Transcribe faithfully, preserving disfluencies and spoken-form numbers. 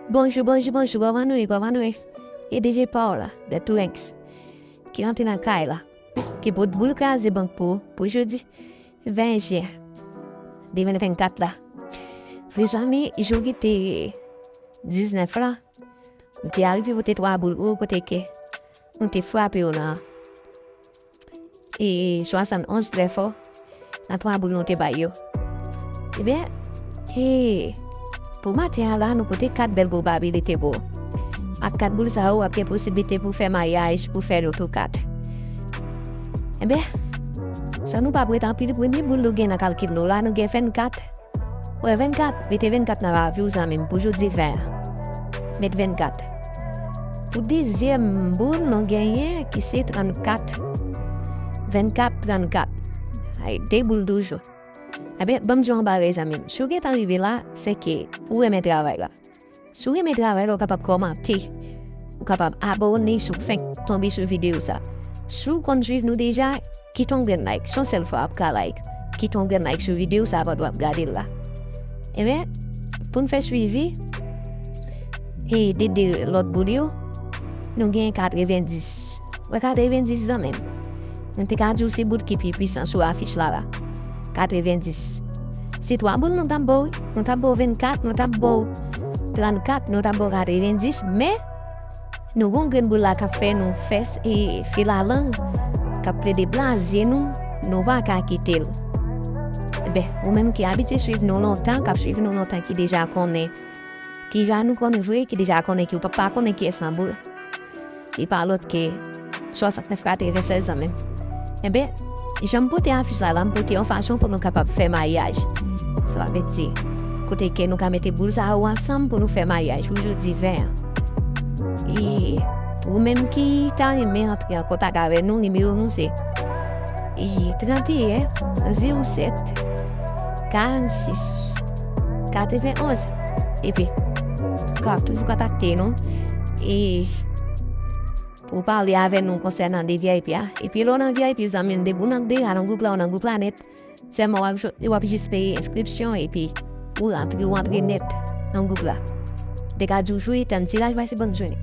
Bonjou, bonjou, bonjou, kòman nou ye, kòman nou ye? E D J pa w la, The Twinks, ki rantre nan kay la, ki pote boul kraze bank pou, pou jodi ven jen de mil vennkat la. Mezanmi, jou ki te diznèf la, m te arive pote twa boul pou ou kote ke m te frape yo nan e, swasannonz trè fò nan twa boul nou te bay yo. Ebyen, e, pou maten an la, nou pote kat bèl probabilite pou ou. Ak kat boul sa yo, w ap gen posiblite pou fè maryaj, pou fè loto kat. Ebyen, san nou pa prete anpil, premye boul nou gen nan kalkil nou la, nou gen vennkat. Wè, vennkat, mete vennkat nan lavi w, zanmi m, pou jodi ven an. Met vennkat. Pou dezyèm boul, nou genyen ki se trannkat. Vennkat, trannkat. Ay, de boul toujou. Ebyen, ban m di w yon bagay, zanmi m. Si w gentan rive la, se ke ou renmen travay la. Si w renmen travay la, ou kapab kòmante. Ou kapab abòne si w fenk tonbe sou videyo sa. Si w konn swiv nou deja, kite yon grenn like. Se yon sèl fwa w ap ka like. Kite yon grenn like sou videyo sa pandan w ap gade l la. Ebyen, pou n fè swivi, e de, de lòt boul yo, nou gen katrevendis. Wè katrevendis zanmi m. Nou te ka di w se boul ki pi pwisan sou afich la la. Katrevendis. Se twa boul nou t ap ba w, wi. Nou t ap ba w vennkat, nou t ap ba w trannkat, nou t ap ba w katrevendis, men nou gen yon grenn boul la k ap fè nou fè e filalang, k ap plede blaze nou, nou pa ka kite l. Ebyen, ou menm ki abitye swiv nou lontan, k ap swiv nou lontan, ki deja konnen, ki ja nou konnen vre, ki deja konnen ki ou pa, pa konnen kiyès nan boul. Li pa lòt ke swasantnèf katrevennsèz zanmi m. Ebyen, jan m pote afich la, la m pote yon fason pou nou kapab fè maryaj. Sa vle di, kote ke nou ka mete boul sa yo ansanm pou nou fè maryaj pou jodi ven an. E ou menm ki ta renmen antre an kontak avè nou, nimewo nou se e tranteyen, zewo sèt, karannsis, katrevenonz. Epi, ou ka toujou kontakte nou. E pou pale avè nou konsènan de V I P a. Epi lè w nan V I P, zanmi m, depi w nan deja nan gwoup la, ou nan gwoup la nèt. Sèlman w ap, w ap jis peye enskripsyon epi ou rantre, ou rantre nèt nan gwoup la. Te ka di w jwi, tann tiraj, pase bòn jounen.